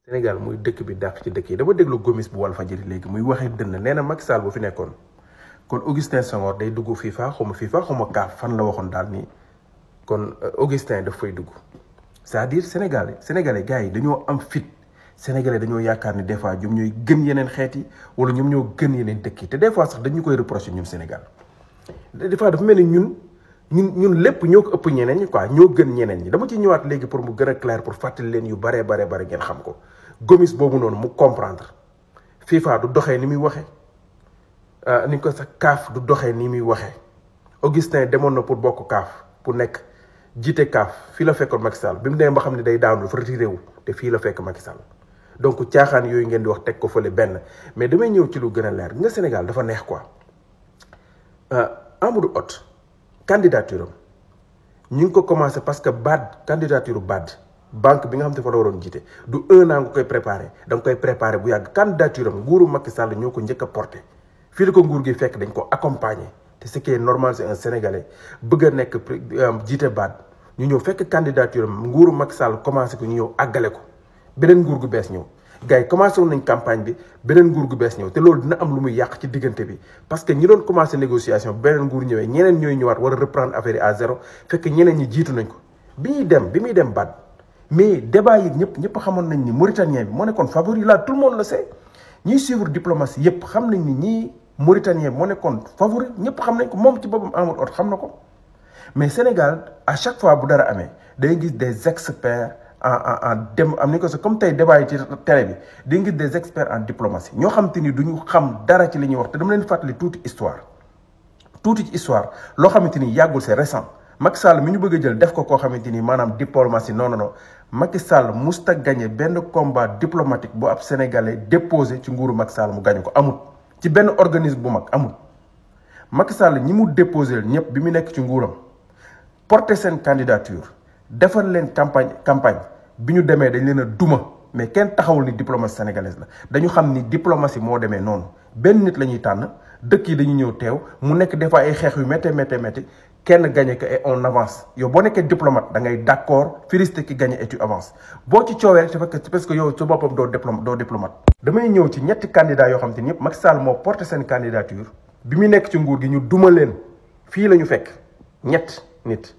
Sénégal muy dëkk bi dàq ci dëkk yi dama déglu Gomis bu Walfadjri léegi muy waxee dënn nee na Macky Sall bu fi nekkoon kon Augustin Senghor day dugg FIFA xaw ma CAF fan la waxoon daal nii kon Augustin daf fay dugg c'est-à-dire sénégalais gars yi dañoo am fit sénégalais dañoo yaakaar ni des fois ñoom ñooy gën yeneen xeet yi wala ñoom ñoo gën yeneen dëkk yi te des fois sax dañu koy reprocher ñun Sénégal des fois dafa mel ni ñun lépp ñoo ko ëpp ñeneen ñi quoi ñoo gën ñeneen ñi dama ci ñëwaat léegi pour mu gën a clair pour fàttali leen yu bare ngeen xam ko Gomis boobu noonu mu comprendre FIFA du doxee ni muy waxee ni ko sax CAF du doxee ni muy waxee Augustin demoon na pour bokk CAF pour nekk jiite CAF fii la fekkoon Macky Sall bi mu demee ba xam ne day daanu dafa retiré wu te fii la fekk Macky Sall donc caaxaan yooyu ngeen di wax teg ko fële benn mais damay ñëw ci lu gën a leer nga Sénégal dafa neex quoi Amadou Hott candidature am ñu ngi ko commencé parce que candidature banque bi nga xam te fa la waroon jiite du 1 an nga koy préparé da nga koy préparé bu yàgg candidature am nguuru Macky Sall ñoo ko njëkk a porté fii la ko nguur gi fekk dañ ko accompagner te ce qui est normal c'est un sénégalais bëgg a nekk jiite ñu ñëw fekk candidature am nguuru Macky Sall commencé ko ñu ñëw àggale ko beneen nguur gu bees ñëw gars yi commencé woon nañ campagne bi beneen nguur gu bees ñëw te loolu dina am lu muy yàq ci diggante bi parce que ñi doon commencé négociation beneen nguur ñëwee ñeneen ñooy ñëwaat war a reprendre affaire yi à zéro fekk ñeneen ñi jiitu nañ ko bi muy dem mais débat yi ñëpp xamoon nañ ni Mauritanien bi moo nekkoon favori là tout le monde le sait ñiy suivre diplomatie yëpp xam nañ ni ñii Mauritanien bi moo nekkoon favori ñëpp xam nañ ko moom ci boppam Amadou Hott xam na ko mais Sénégal à chaque fois bu dara amee day gis des experts am ni ko sa comme tey débat yi ci télé bi day gis des experts en diplomatie ñoo xam te ni duñu xam dara ci li ñuy wax te dama leen fàttali tuuti ci histoire loo xamante ni yàggul c'est récent Macky Sall mi ñu bëgg a jël def ko koo xamante ni maanaam diplomatie non Macky Sall musta gagné benn combat diplomatique bu ab sénégalais déposé ci nguuru Macky Sall mu gagné ko amul ci benn organisme bu mag amul Macky Sall ñi mu déposé ñëpp bi mu nekk ci nguuram porté seen candidature defal leen campagne bi ñu demee dañ leen a duma mais kenn taxawul ni diplomatie sénégalaise la dañu xam ni diplomatie moo demee noonu benn nit la ñuy tànn dëkk yi dañuy ñëw teew mu nekk des fois ay xeex yu métti kenn gagné que et on avance yow boo nekkee diplomate da ngay d'accord félicité ki gagné et tu avance boo ci coowee rek c'est parce que yow sa boppam doo diplomate. damay ñëw ci ñetti candidats yoo xam te ni ñëpp Macky Sall moo porté seen candidature bi mu nekk ci nguur gi ñu duma leen fii la ñu fekk ñett nit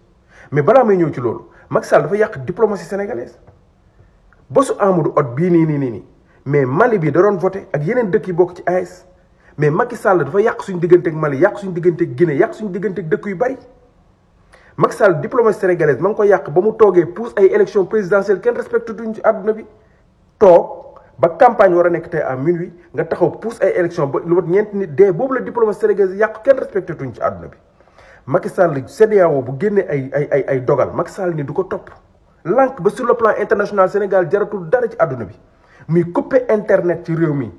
mais balaa may ñëw ci loolu Macky Sall dafa yàq diplomatie sénégalaise bosu Amadou Hott bii nii mais Mali bi da doon voté ak yeneen dëkk yi bokk ci AES mais Macky Sall dafa yàq suñu diggante ak Mali yàq suñu diggante ak Guinée yàq suñu diggante ak dëkk yu bari. Macky Sall diplomatie sénégalaise ma ngi ko yàq ba mu toogee pousse ay élection présidentielle kenn respecté duñ ci àdduna bi toog ba campagne war a nekk tey à minuit nga taxaw pousse ay élection ba lu mat ñeenti nit dee boobu la diplomatie sénégalaise yàq kenn respecté duñ ci àdduna bi Macky Sall CEDEAO bu génnee ay dogal Macky Sall ni du ko topp lànk ba sur le plan international Sénégal jaratul dara ci àdduna bi muy couper internet ci réew mi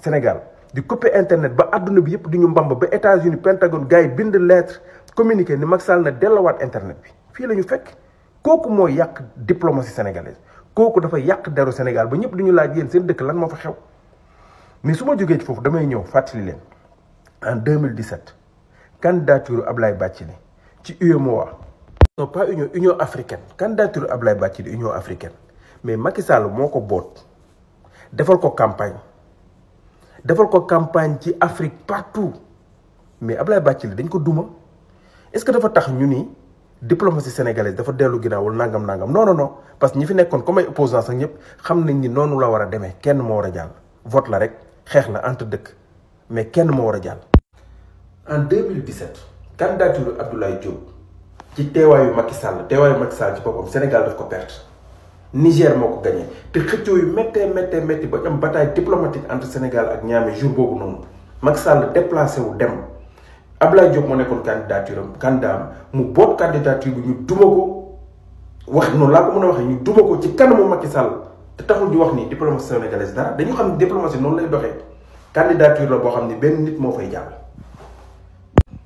Sénégal di couper internet ba àdduna bi yëpp di ñu mbamb ba États-Unis Pentagone gars yi bind lettre communiqué ni Macky Sall na dellawaat internet bi fii la ñu fekk kooku mooy yàq diplomatie sénégalaise kooku dafa yàq deru Sénégal ba ñëpp di ñu laaj yéen seen dëkk lan moo fa xew mais su ma jógee ci foofu damay ñëw fàttali leen en 2017 candidature Ablaye Bathily ci UEMOA non pas Union africaine candidature Ablaye Bathily Union africaine mais Macky Sall moo ko boot defal ko campagne ci Afrique partout mais Ablaye Bathily dañ ko duma est-ce que dafa tax ñu ni diplomatie sénégalaise dafa dellu ginnaawul nangam non parce que ñi fi nekkoon comme ay opposants sax ñëpp xam nañ ni noonu la war a demee kenn moo war a jàll vote la rek xeex la entre dëkk mais kenn moo war a jàll. en 2017 candidature Abdoulaye Diop ci teewaayu Macky Sall ci boppam Sénégal daf ko perte Niger moo ko gagné te xëccoo yu méttee ba am bataille diplomatique entre Sénégal ak Niamey jour boobu noonu Macky Sall déplacé wu dem. Abdoulaye Diop moo nekkoon candidat mu boot candidature bi ñu duma ko wax noonu laa ko mën a waxee ñu duma ko ci kanamu Macky Sall te taxul ñu wax ni diplomatie sénégalaise dara dañu xam ne diplomatie noonu lay doxee candidature la boo xam ne benn nit moo fay jàll.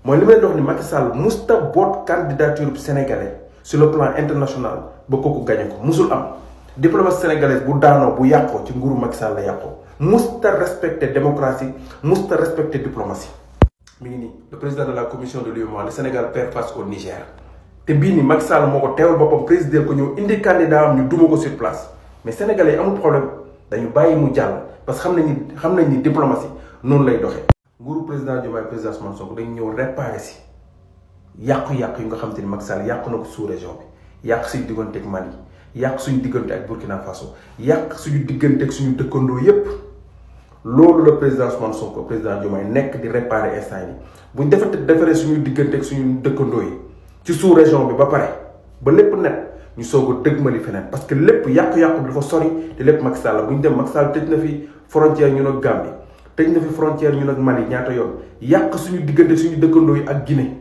mooy li may dox ni Macky Sall musta boot candidature bi sénégalais sur le plan international ba kooku gañe ko musul am diplomatie sénégalaise bu daanoo bu yàqoo ci nguuru Macky Sall la yàqoo musta respecter démocratie musta respecter diplomatie. mi ngi nii le président de la commission de l'UEMOA le Sénégal perd face au Niger te bii ni Macky Sall moo ko teewal boppam président ko ñëw indi candidat am ñu duma ko sur place mais sénégalais yi amul problème dañu bàyyi mu jàll parce que xam nañ ni diplomatie noonu lay doxee. nguuru président Diomaye président Ousmane Sonko dañu ñëw réparer si yàqu-yàqu yi nga xam te ni Macky Sall yàqu na ko sous région bi yàq suñu diggante ak Mali yàq suñu diggante ak Burkina Faso yàq suñu diggante ak suñu dëkkandoo yépp loolu la président Ousmane Sonko président Diomaye nekk di réparer instant yi bu ñu defaree suñu diggante ak suñu dëkkandoo yi ci sous région bi ba pare ba lépp net ñu soog a dëgmali feneen parce que lépp yàqu-yàqu bi dafa sori te lépp Macky Sall la bu ñu dem Macky Sall tëj na fi frontière ñun ak Gambie tëj na fi frontière ñun ak Mali ñaata yoon yàq suñu diggante suñu dëkkandoo yi ak Guinée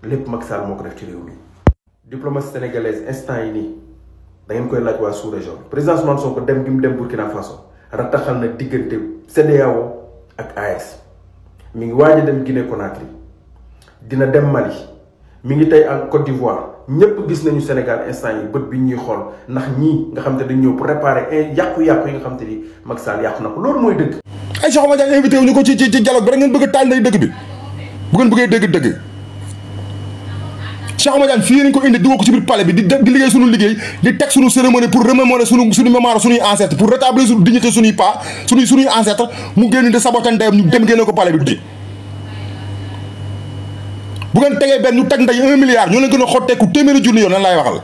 lépp Macky Sall moo ko def ci réew mi. diplomatie sénégalaise instant yi nii da ngeen koy laaj waa sous région bi président Ousmane Sonko dem gi mu dem Burkina Faso rataxal na diggante CEDEAO ak AES mi ngi waaj a dem Guinée Conakry dina dem Mali mi ngi tey en Côte d'Ivoire ñëpp gis nañu Sénégal instant yi bët bi ñuy xool ndax ñii nga xam te dañ ñëw pour réparer yàqu-yàqu yi nga xam te ni Macky Sall yàqu na ko loolu mooy dëgg. ay Cheikh Oumar Diagne invité wu ñu ko ci dialogue bi rek ngeen bëgg a taal nday dëgg bi bu ngeen bëggee dëgg-dëgg Cheikh Oumar Diagne fii nañ ko indi dugal ko ci biir palais bi di liggéey suñu liggéey di teg suñu cérémonie pour remémorer suñu mémoire suñuy ancêtre pour rétablir suñu dignité suñuy pas suñuy ancêtre mu génn di saboter ndeyam ñu dem génne ko palais bi di bu ngeen tegee benn ñu teg ndey 1 milliard ñoo leen gën a xotteeku téeméeri junni yoon lan laay waxal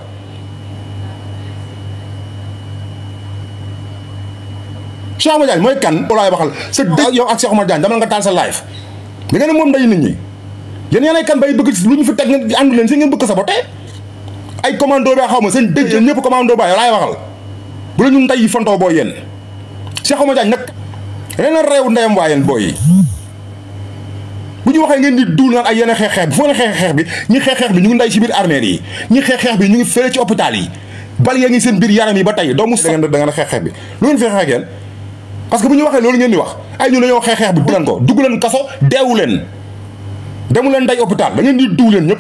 Cheikh Oumar Diagne mooy kan loolu laay waxal sa dëj yow ak Cheikh Oumar Diagne dama nga taal sa live da ngeen ne moom nday nit ñi yéen yéenay kan bay bëgg lu ñu fi teg ngeen àndu leen si ngeen bëgg saboté ay commando ba xaw ma seen dëj ñëpp commando ba yow laay waxal bu la ñu nday yi fontoo boo yéen Cheikh Oumar Diagne nag leen a réew ndeyam waa yéen booy yi bu ñu waxee ngeen di duul naan ay yeneen xeex bi foo ne xeex bi ñi xeex bi ñu ngi nday ci biir armée yi ñi xeex bi ñu ngi fële ci hôpital yi bal yaa ngi seen biir yaram yi ba tey doomu da ngeen xeex bi lu ngeen fi xeex yéen parce que bu ñu waxee loolu ngeen di wax ay ñu dañoo xeex bi dulan ko dugg leen kaso deewu leen demu leen nday hôpital da ngeen di duw leen ñëpp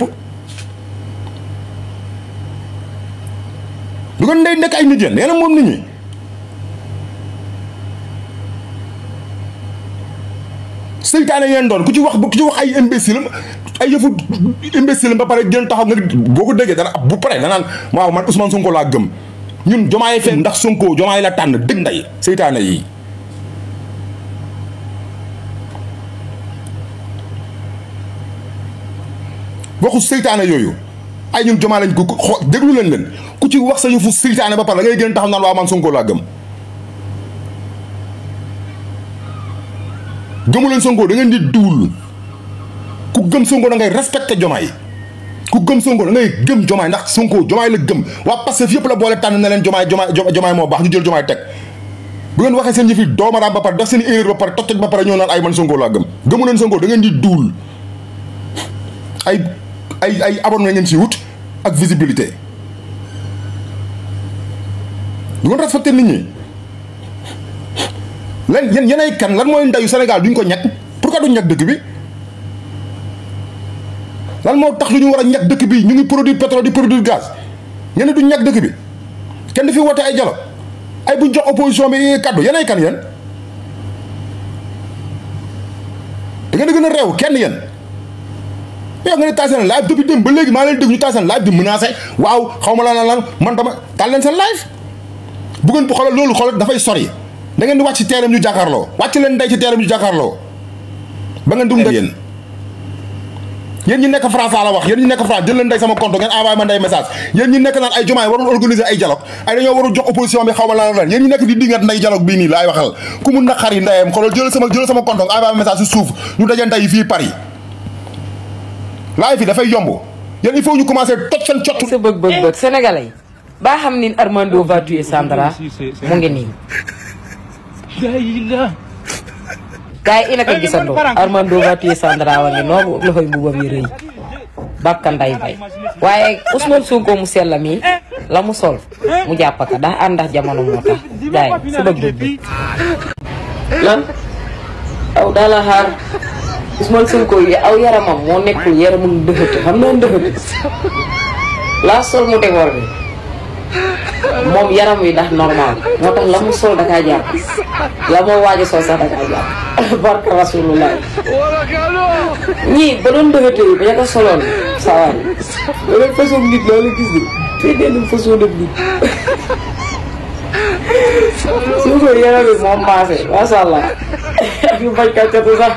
du ngeen nday nekk ay nit yéen nee na moom nit ñi seytaane ngeen doon ku ci wax ay imbécile ay yëfu imbécile ba pare gën taxaw nga boo ko déggee dana bu pare danaan waaw man Ousmane Sonko laa gëm ñun Diomaye fenn ndax Sonko Diomaye la tànn dëgg nday seytaane yi waxu seytaane yooyu ay ñun Diomaye lañ ko déglu leen ku ci wax sa yëfu seytaane ba pare da ngay gën taxaw naan waaw man Sonko laa gëm gëmu leen Sonko da ngeen di duul ku gëm Sonko da ngay respecté Diomaye ku gëm Sonko da ngay gëm Diomaye ndax Sonko Diomaye la gëm waa Pastef yëpp la boole tànn na leen Diomaye moo baax ñu jël Diomaye teg bu ngeen waxee seen yëfi doomaraam ba pare def seen erreur ba pare toj ba pare ñoo naan ay man Sonko laa gëm gëmu leen Sonko da ngeen di duul ay abonné ngeen si wut ak visibilité du ngeen respecté nit ñi leen yéen ay kan lan mooy ndayu Sénégal duñ ko ñàkk pourquoi duñ ñàkk dëkk bi lan moo tax lu ñu war a ñàkk dëkk bi ñu ngi produire pétrole di produire gaz ngeen duñ ñàkk dëkk bi kenn fi woote ay dialogue ay buñ jox opposition bi kaddu yéen ay kan yéen da ngeen di gën a réew kenn yéen yow nga ne taal seen live depuis dem ba léegi maa leen dégg ñu taal seen live di menacé waaw xaw ma lan man dama taal leen seen live bu ngeen xoolal loolu xoolal dafay sori da ngeen di wàcc ci terrain ñu jàkkaarloo wàcc leen ndey ci terrain ñu jàkkaarloo ba ngeen dum yéen ñi nekk France la wax yéen ñi nekk France jël leen ndey sama compte ngeen envoyé ma ndey message yéen ñi nekk naan ay Diomaye warul organiser ay dialogue ay dañoo warul jox opposition bi xaw ma lan yéen ñi nekk di dingat ndey dialogue bii nii laay waxal ku mun naqar yi ndeyam xoolal jël sama compte envoyé ma message si suuf ñu daje ndey fii Paris laay fi dafay yomb yéen il faut ñu commencer toj seen cottu sa bëgg sénégalais yi baa xam ni Armando va tuer Sandra mu ngi nii gars yi ina ko gisandoo Armando va tuer Sandra wa ngi noobu loxoy mbubam yi rëy bakka nday bay waaye Ousmane Sonko mu sell mi la mu sol mu jàppaka daa ànd ak jamono moo tax gars yi sa bëgg lan aw daala xaar Ousmane Sonko yi aw yaramam moo nekkul yaramam ndëxëte xam naa ndëxëte laa sol mu tegoor bi moom yaram wi ndax normal moo tax la mu sol dakaa jàpp la moo waaj a sol sax dakaa jàpp barka rasulullah ñii ba doon ndëxëte yi ba ña ko soloon sawaay ba doon façon nit laa la gis ni fii dee façon nit Sonko yéen a bi moom maase macha allah ak yu bañ kàccatu sax